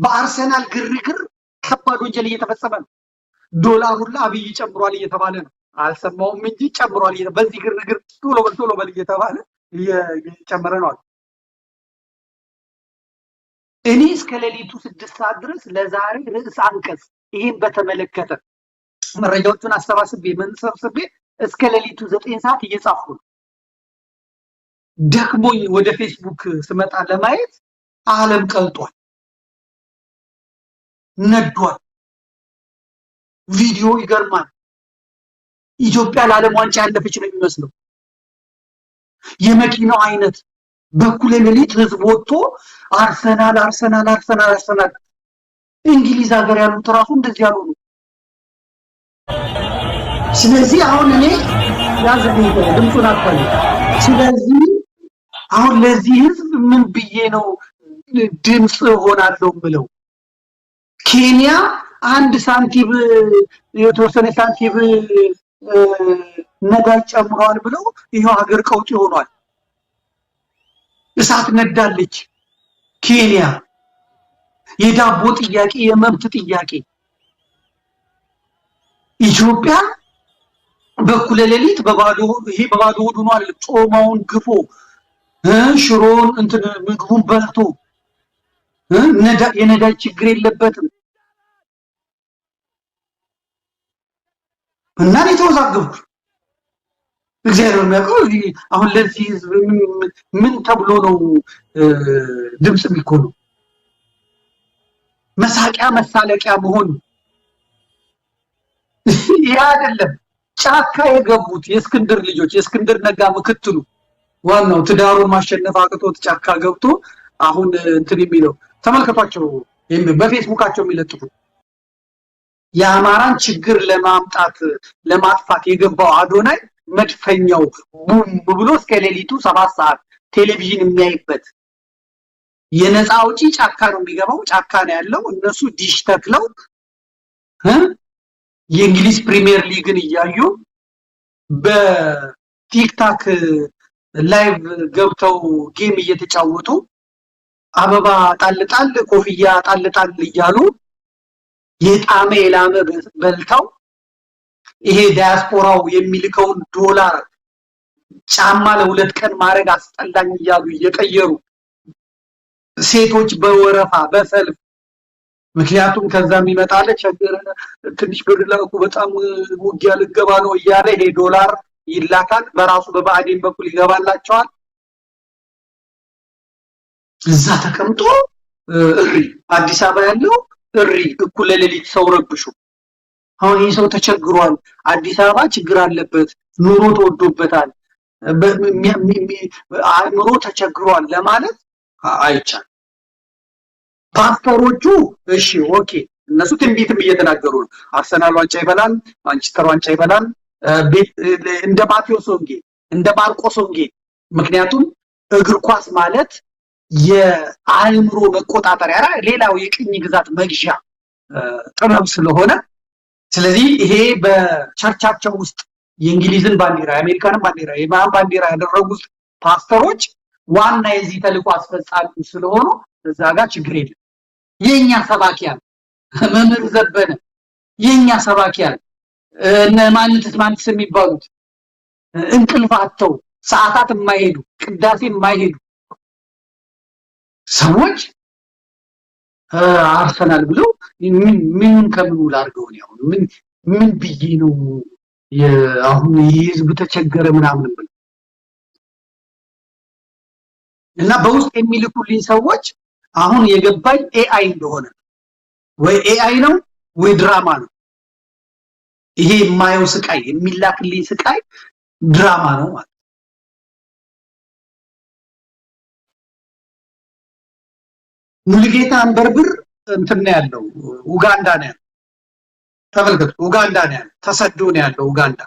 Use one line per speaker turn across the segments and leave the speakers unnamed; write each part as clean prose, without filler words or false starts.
በአርሰናል ግርግር ከባድ ወንጀል እየተፈጸመ ነው። ዶላር ሁላ አብይ ጨምሯል እየተባለ ነው። አልሰማውም እንጂ ጨምሯል። በዚህ ግርግር ቶሎ በል ቶሎ በል እየተባለ እየጨመረ ነው። እኔ እስከ ሌሊቱ 6 ሰዓት ድረስ ለዛሬ ርዕስ አንቀጽ ይህን በተመለከተ መረጃዎቹን አሰባስቤ ምን ሰብስቤ እስከ ሌሊቱ 9 ሰዓት እየጻፍኩ ነው። ደክሞኝ ወደ ፌስቡክ ስመጣ ለማየት ዓለም ቀልጧል፣ ነዷል። ቪዲዮ ይገርማል። ኢትዮጵያ ለዓለም ዋንጫ ያለፈች ነው የሚመስለው። የመኪናው አይነት በኩለ ሌሊት ህዝብ ወጥቶ አርሰናል አርሰናል አርሰናል አርሰናል። እንግሊዝ ሀገር ያሉት ራሱ እንደዚህ ያሉ ነው። ስለዚህ አሁን እኔ ያዘኝ ድምፁን አጥፋኝ። ስለዚህ አሁን ለዚህ ህዝብ ምን ብዬ ነው ድምፅ ሆናለሁ ብለው? ኬንያ 1 ሳንቲም የተወሰነ ሳንቲም ነዳጅ ጨምረዋል ብለው ይኸው ሀገር ቀውጢ ሆኗል። እሳት ነዳለች ኬንያ። የዳቦ ጥያቄ፣ የመብት ጥያቄ። ኢትዮጵያ በኩለ ሌሊት በባዶ ይሄ በባዶ ሆዱ ነው አይደል? ጮማውን ግፎ ሽሮን እንትን ምግቡን በልቶ የነዳጅ ችግር የለበትም። እና እኔ ተወዛገብኩ። እግዚአብሔር የሚያውቀው አሁን ለዚህ ህዝብ ምን ተብሎ ነው ድምፅ የሚኮነው? መሳቂያ መሳለቂያ መሆን ይህ አይደለም። ጫካ የገቡት የእስክንድር ልጆች፣ የእስክንድር ነጋ ምክትሉ ዋናው ትዳሩን ማሸነፍ አቅቶት ጫካ ገብቶ አሁን እንትን የሚለው ተመልከቷቸው፣ በፌስቡካቸው የሚለጥፉት የአማራን ችግር ለማምጣት ለማጥፋት የገባው አዶናይ መድፈኛው ቡም ብሎ እስከ ሌሊቱ 7 ሰዓት ቴሌቪዥን የሚያይበት የነፃ አውጪ ጫካ ነው የሚገባው። ጫካ ነው ያለው። እነሱ ዲሽ ተክለው የእንግሊዝ ፕሪሚየር ሊግን እያዩ በቲክታክ live ገብተው game እየተጫወቱ አበባ ጣል ጣል ኮፍያ ጣል ጣል እያሉ የጣመ የላመ በልተው ይሄ ዲያስፖራው የሚልከውን ዶላር ጫማ ለ2 ቀን ማድረግ አስጠላኝ እያሉ እየቀየሩ፣ ሴቶች በወረፋ በሰልፍ፣ ምክንያቱም ከዛ የሚመጣለ ቸገረ ትንሽ ብር ላኩ በጣም ውጊያ ልገባ ነው እያለ ይሄ ዶላር ይላካል። በራሱ በብአዴን በኩል ይገባላቸዋል። እዛ ተቀምጦ እሪ፣ አዲስ አበባ ያለው እሪ፣ እኩለ ሌሊት ሰው ረብሹ። አሁን ይህ ሰው ተቸግሯል። አዲስ አበባ ችግር አለበት፣ ኑሮ ተወዶበታል፣ አእምሮ ተቸግሯል ለማለት አይቻልም። ፓስተሮቹ እሺ okay፣ እነሱ ትንቢትም እየተናገሩ ነው። አርሰናል ዋንጫ ይበላል፣ ማንቸስተር ዋንጫ ይበላል፣ እንደ ማቴዎስ ወንጌል እንደ ማርቆስ ወንጌል። ምክንያቱም እግር ኳስ ማለት የአእምሮ መቆጣጠሪያ ሌላው የቅኝ ግዛት መግዣ ጥበብ ስለሆነ፣ ስለዚህ ይሄ በቸርቻቸው ውስጥ የእንግሊዝን ባንዲራ፣ የአሜሪካንን ባንዲራ፣ የማን ባንዲራ ያደረጉት ፓስተሮች ዋና የዚህ ተልዕኮ አስፈጻሚ ስለሆኑ እዛ ጋር ችግር የለም። የኛ ሰባኪያን መምህር ዘበነ፣ የኛ ሰባኪያን እነ ማንትስ ማንትስ የሚባሉት እንቅልፍ አጥተው ሰዓታት የማይሄዱ፣ ቅዳሴ የማይሄዱ ሰዎች አርሰናል ብለው ምን ምን ከምኑ ላድርገው ነው? ምን ምን ብዬ ነው አሁን የህዝብ ተቸገረ ምናምን ብለው? እና በውስጥ የሚልኩልኝ ሰዎች አሁን የገባኝ AI እንደሆነ፣ ወይ AI ነው ወይ ድራማ ነው። ይሄ የማየው ስቃይ፣ የሚላክልኝ ስቃይ ድራማ ነው ማለት። ሙሉጌታ አንበርብር እንትን ነው ያለው፣ ኡጋንዳ ነው ያለው። ተመልከቱ፣ ኡጋንዳ ነው ያለው፣ ተሰዶ ነው ያለው ኡጋንዳ፣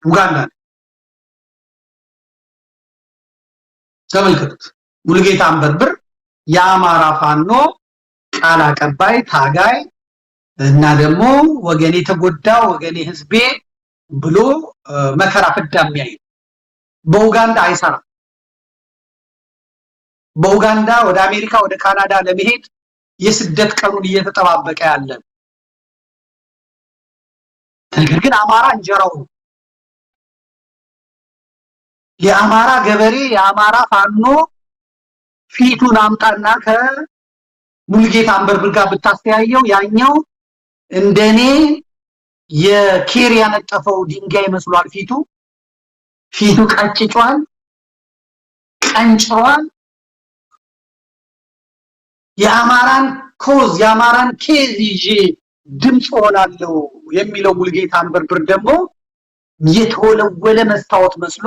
ኡጋንዳ ነው። ተመልከቱት። ሙሉጌታ አንበርብር የአማራ ፋኖ ቃል አቀባይ ታጋይ እና ደግሞ ወገኔ ተጎዳ፣ ወገኔ ህዝቤ ብሎ መከራ ፍዳ የሚያይ በኡጋንዳ አይሰራም። በኡጋንዳ ወደ አሜሪካ ወደ ካናዳ ለመሄድ የስደት ቀኑን እየተጠባበቀ ያለ። ነገር ግን አማራ እንጀራው ነው። የአማራ ገበሬ የአማራ ፋኖ ፊቱን አምጣና ከሙልጌታ አንበርብር ጋር ብታስተያየው ያኛው እንደኔ የኬር ያነጠፈው ድንጋይ መስሏል። ፊቱ ቀጭጯል፣ ቀንጭሯል። የአማራን cause የአማራን case ይዤ ድምፅ ሆናለሁ የሚለው ሙልጌታ አንበርብር ደግሞ የተወለወለ መስታወት መስሎ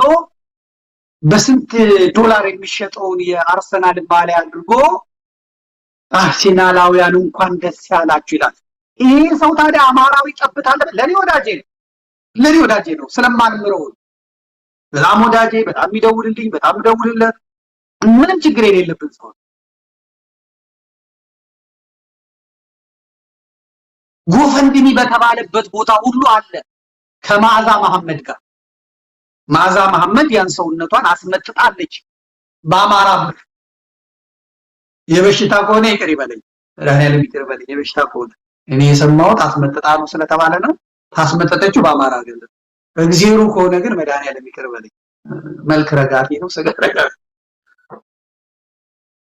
በስንት ዶላር የሚሸጠውን የአርሰናል ማሊያ አድርጎ አርሴናላውያን እንኳን ደስ ያላችሁ ይላል። ይሄ ሰው ታዲያ አማራዊ ጠብታ አለ? ለኔ ወዳጄ ነው፣ ለኔ ወዳጄ ነው ስለማልምረው በጣም ወዳጄ፣ በጣም የሚደውልልኝ፣ በጣም ደውልለት፣ ምንም ችግር የሌለብን ሰው። GoFundMe በተባለበት ቦታ ሁሉ አለ ከመዓዛ መሐመድ ጋር። መዓዛ መሐመድ ያን ሰውነቷን አስመጥጣለች በአማራ ብር። የበሽታ ከሆነ ይቅር ይበለኝ፣ መድኃኒዓለም ይቅር ይበለኝ። የበሽታ ከሆነ እኔ የሰማሁት አስመጥጣ ነው ስለተባለ ነው። ታስመጠጠችው በአማራ ገንዘብ። እግዚአብሔሩ ከሆነ ግን መድኃኒዓለም ይቅር ይበለኝ። መልክ ረጋፊ ነው፣ ስጋ ረጋፊ።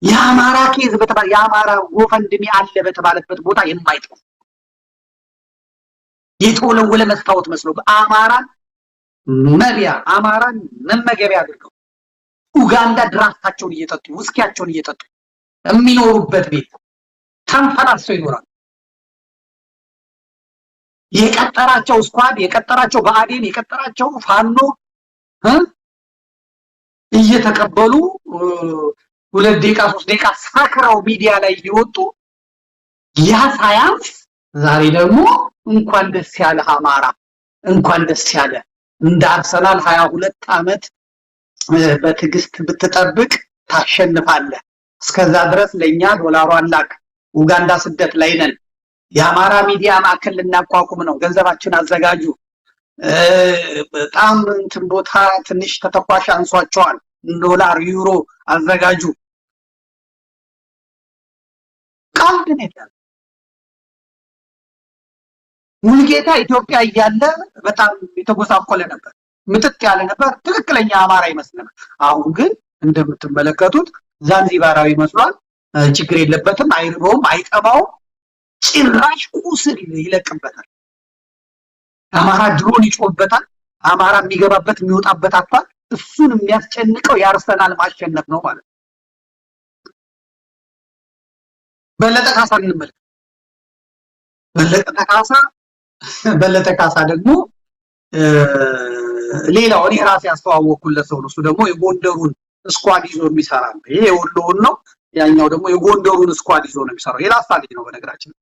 የአማራ case በተባለ የአማራ GoFundMe አለ በተባለበት ቦታ የማይጠፋ የተወለወለ መስታወት መስሎ አማራን መቢያ አማራን መመገቢያ አድርገው ኡጋንዳ ድራፍታቸውን እየጠጡ ውስኪያቸውን እየጠጡ የሚኖሩበት ቤት ተንፈራሰው ይኖራል። የቀጠራቸው squad የቀጠራቸው ብአዴን የቀጠራቸው ፋኖ እየተቀበሉ 2 ደቂቃ 3 ደቂቃ ሰክረው ሚዲያ ላይ እየወጡ ያ ሳያንስ ዛሬ ደግሞ እንኳን ደስ ያለ አማራ እንኳን ደስ ያለ እንደ አርሰናል 22 ዓመት በትዕግስት ብትጠብቅ ታሸንፋለህ። እስከዛ ድረስ ለኛ ዶላሯን ላክ። ኡጋንዳ ስደት ላይ ነን። የአማራ ሚዲያ ማዕከል ልናቋቁም ነው። ገንዘባችን አዘጋጁ። በጣም እንትን ቦታ ትንሽ ተተኳሽ አንሷቸዋል። ዶላር ዩሮ አዘጋጁ። ቃል ነው። ሙልጌታ ኢትዮጵያ እያለ በጣም የተጎሳቆለ ነበር፣ ምጥጥ ያለ ነበር፣ ትክክለኛ አማራ ይመስል ነበር። አሁን ግን እንደምትመለከቱት ዛንዚባራዊ መስሏል። ችግር የለበትም፣ አይርበውም፣ አይጠማውም። ጭራሽ ቁስል ይለቅበታል። አማራ ድሮን ይጮህበታል። አማራ የሚገባበት የሚወጣበት አጥቷል። እሱን የሚያስጨንቀው የአርሰናል ማሸነፍ ነው ማለት ነው። በለጠ ካሳ እንመልከት። በለጠ ካሳ ደግሞ ሌላው እኔ ራሴ ያስተዋወቅኩለት ሰው ነው። እሱ ደግሞ የጎንደሩን squad ይዞ የሚሰራ ነው። ይሄ የወሎውን ነው፣ ያኛው ደግሞ የጎንደሩን squad ይዞ ነው የሚሰራው። የላስታ ልጅ ነው በነገራችን።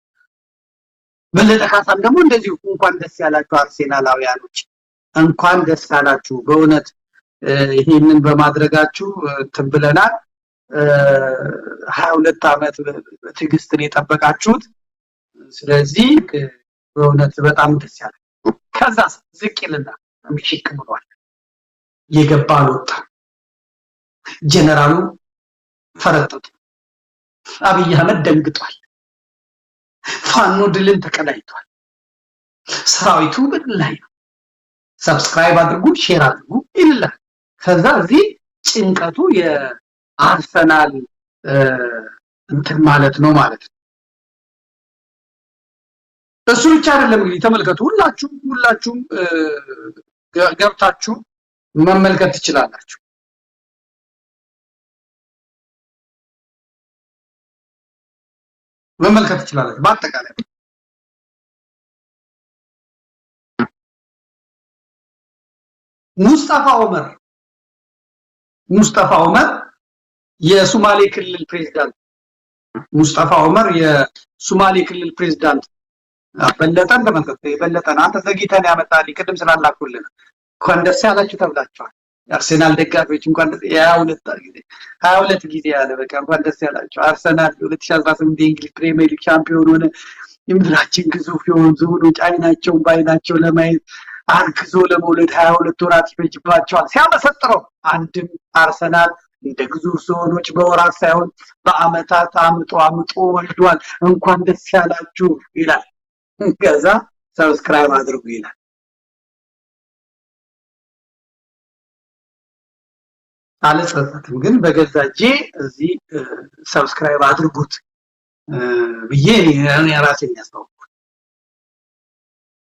በለጠ ካሳም ደግሞ እንደዚሁ እንኳን ደስ ያላችሁ አርሴናላውያኖች፣ እንኳን ደስ ያላችሁ በእውነት ይሄንን በማድረጋችሁ እንትን ብለናል። 22 ዓመት በትዕግስትን የጠበቃችሁት፣ ስለዚህ በእውነት በጣም ደስ ያለ። ከዛስ ዝቅ ይልና ምሽክ ብሏል። የገባ አልወጣ። ጀነራሉ ፈረጠጡ። አብይ አህመድ ደንግጧል። ፋኖ ድልን ተቀዳጅቷል። ሰራዊቱ በድል ላይ ነው። subscribe አድርጉ፣ share አድርጉ ይላል። ከዛ እዚህ ጭንቀቱ የአርሰናል እንትን ማለት ነው ማለት ነው። እሱ ብቻ አይደለም እንግዲህ ተመልከቱ። ሁላችሁም ገብታችሁ መመልከት ትችላላችሁ። መመልከት ትችላላችሁ። በአጠቃላይ ሙስጠፋ ዑመር የሶማሌ ክልል ፕሬዝዳንት ሙስጠፋ ዑመር የሶማሌ ክልል ፕሬዝዳንት በለጠን ተመልከቱ። የበለጠን አንተ ዘግይተን ያመጣልኝ ቅድም ስላላኩልን እንኳን ደስ ያላችሁ ተብላችኋል። አርሴናል ደጋፊዎች እንኳን ደስ 22 ጊዜ ያለ በቃ እንኳን ደስ ያላችሁ። አርሰናል 2018 የእንግሊዝ ፕሪሚየር ሊግ ሻምፒዮን ሆነ። የምድራችን ግዙፍ የሆኑ ዝሆኖች አይናቸውን በአይናቸው ለማየት አርግዞ ለመውለድ 22 ወራት ይፈጅባቸዋል። ሲያመሰጥረው አንድም አርሰናል እንደ ግዙፍ ዝሆኖች በወራት ሳይሆን በአመታት አምጦ አምጦ ወልዷል። እንኳን ደስ ያላችሁ ይላል። ከዛ subscribe አድርጉ ይላል። አልጸጸትም፣ ግን በገዛ እጄ እዚህ subscribe አድርጉት ብዬ እኔ ራሴን ያስታወቅኩት።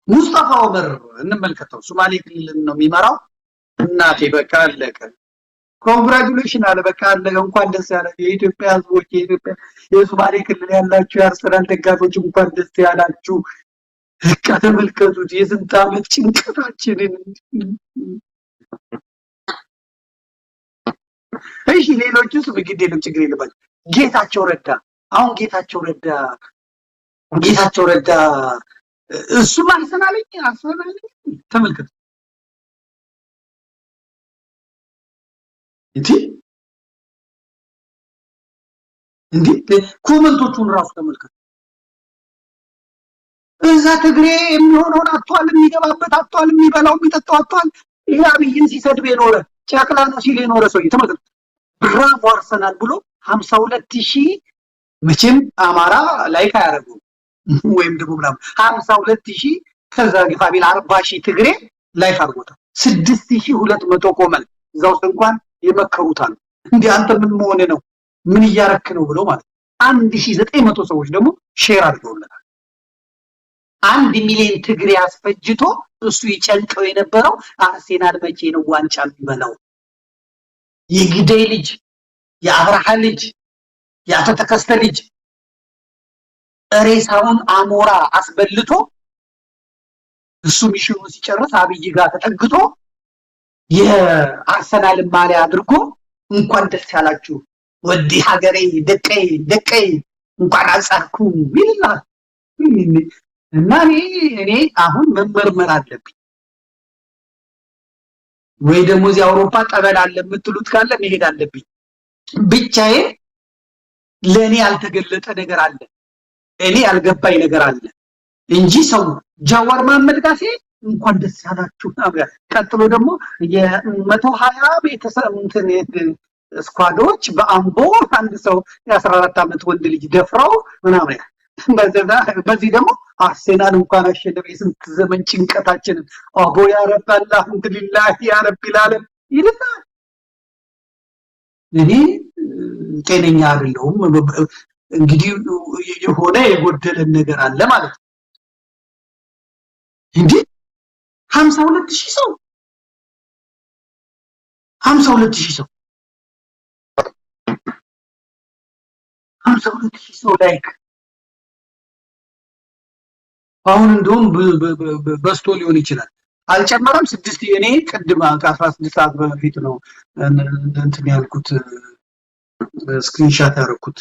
ሙስጠፋ ኦመር እንመልከተው። ሶማሌ ክልልን ነው የሚመራው። እናቴ በቃ አለቀ። Congratulation አለ። በቃ አለቀ። እንኳን ደስ ያላችሁ የኢትዮጵያ ህዝቦች፣ የኢትዮጵያ የሶማሌ ክልል ያላችሁ የአርሰናል ደጋፊዎች እንኳን ደስ ያላችሁ። በቃ ተመልከቱት የስንት ዓመት ጭንቀታችንን። እሺ ሌሎቹስ ግድ የለም ችግር የለባቸው። ጌታቸው ረዳ አሁን ጌታቸው ረዳ እሱም አርሰናልኝ አርሰናልኝ። ተመልከቱ እንዴ እንዴ comment ኦቹን ራሱ ተመልከቱ። እዛ ትግሬ የሚሆነውን አጥቷል፣ የሚገባበት አጥቷል፣ የሚበላው የሚጠጣው አጥቷል። ይሄ አብይን ሲሰድብ የኖረ ጨቅላ ነው ሲል የኖረ ሰውዬ ተመልከቱ። Bravo አርሰናል ብሎ 52,000። መቼም አማራ like አያደርጉም ወይም ደግሞ ምናምን፣ 52,000 ከዛ ግፋ ቢል 40,000 ትግሬ like አድርጎታል። 6200 comment። እዛ ውስጥ እንኳን የመከሩታል፣ እንዲህ አንተ ምን መሆን ነው፣ ምን እያረክ ነው ብሎ ማለት። 1900 ሰዎች ደግሞ share አድርገውለታል። 1 ሚሊዮን ትግሬ አስፈጅቶ እሱ ይጨንቀው የነበረው አርሴናል መቼ ነው ዋንጫ የሚበላው? የግደይ ልጅ፣ የአብርሃ ልጅ፣ የአቶ ተከስተ ልጅ ሬሳውን አሞራ አስበልቶ እሱ mission ኑን ሲጨርስ አብይ ጋር ተጠግቶ የአርሰናልን ማሊያ አድርጎ እንኳን ደስ ያላችሁ ወዲ ሀገሬ ደቀይ ደቀይ እንኳን አጻኩ ይላል። እና እኔ አሁን መመርመር አለብኝ ወይ ደግሞ እዚህ አውሮፓ ጠበል አለ የምትሉት ካለ መሄድ አለብኝ። ብቻዬን ለእኔ ያልተገለጠ ነገር አለ፣ እኔ ያልገባኝ ነገር አለ እንጂ ሰው ጃዋር መሐመድ ጋር ሲሄድ እንኳን ደስ ያላችሁ። ቀጥሎ ደግሞ የ120 ቤተሰብ እንትን squad ኦች በአምቦ አንድ ሰው የ14 ዓመት ወንድ ልጅ ደፍረው ምናምን፣ በዚህ ደግሞ አርሴናል እንኳን አሸነፈ፣ የስንት ዘመን ጭንቀታችንን አቦ ያ ረብ አልሐምዱሊላህ ያ ረቢል ዓለም ይልና እኔ ጤነኛ አይደለሁም። እንግዲህ የሆነ የጎደለን ነገር አለ ማለት ነው። እንዴ 52,000 ሰው፣ 52,000 ሰው፣ 52,000 ሰው like። አሁን እንደውም በስቶ ሊሆን ይችላል። አልጨመረም። ስድስት እኔ ቅድም ከ16 ሰዓት በፊት ነው እንትን ያልኩት፣ screenshot ያደረኩት።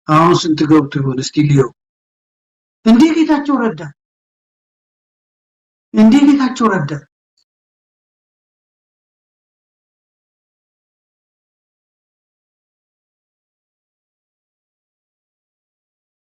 አሁን ስንት ገብቶ ይሆን? እስቲ ልየው። እንዴ ጌታቸው ረዳ፣ እንዴ ጌታቸው ረዳ።